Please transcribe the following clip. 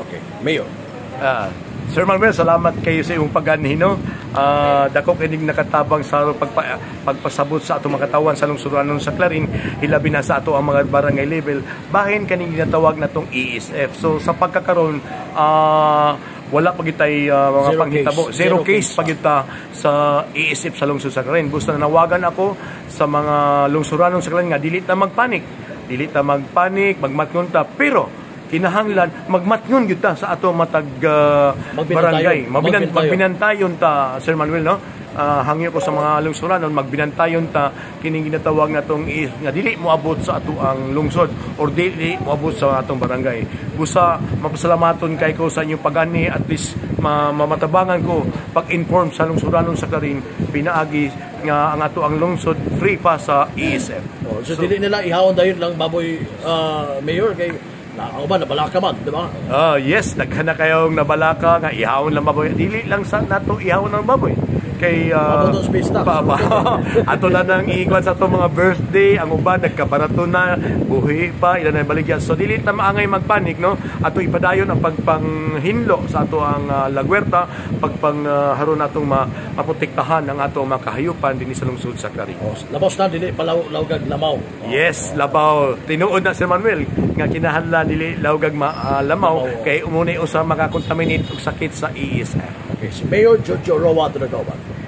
Okay, Mayor. Sir Manuel, salamat kayo sa imong pag-anhi, no? Dako kining nakatabang sa pagpasabot sa atong mga katawan sa lungsuranon sa Clarin, hilabi na sa ato ang mga barangay level, bahin kaning ginatawag natong ESF. So sa pagkakaron, wala pa gitay mga Zero panghitabo. case. Zero, Zero case, case. Pa kita sa ESF sa lungsod sa Clarin. Busa nanawagan ako sa mga lungsuranon sa Clarin nga dili ta magpanik. Dili ta magpanik, magmatngon ta, pero kinahanglan magmatngon gyud ta sa ato matag Magbinantayon. Barangay. Magbinantayon. Magbinantayon ta, Sir Manuel, no? Hangyo ko sa mga lungsuranon, magbinantayon ta kining ginatawag natong is nga dili moabot sa ato ang lungsod or dili moabot sa atong barangay. Busa mapasalamaton kay ko sa inyong pag-ani, at least mamatabangan ko pag-inform sa lungsuranon sa Clarin pinaagi nga ang ato ang lungsod free pa sa ESF. Oh, so, dili nila ihawon dayon lang baboy, Mayor, kay na ako ba nabalaka man, di ba? Ah, yes, daghan na kayong nabalaka nga ihawon lang baboy. Dili lang sa nato ihawon ang baboy. Kay Mabot ang space tax. Pa, ato na nang iikwan sa atong mga birthday, ang uban nagkabarato na, buhi pa, ilan na baligya. So dili ta maangay magpanik, no? Ato ipadayon ang pagpanghinlo sa ato ang lagwerta, pagpang haron natong maprotektahan ang ato mga kahayupan dinhi sa lungsod sa Clarin. Oh, labos na dili palaw lawgag lamaw. Oh. Yes, labaw. Tinuod na, Sir Manuel, nga kinahanglan dili lawgag lamaw Lamaw. Kay umuna usa makakontaminate og sakit sa ESF. Okay, si Mayor Jojo Roa Dragawan.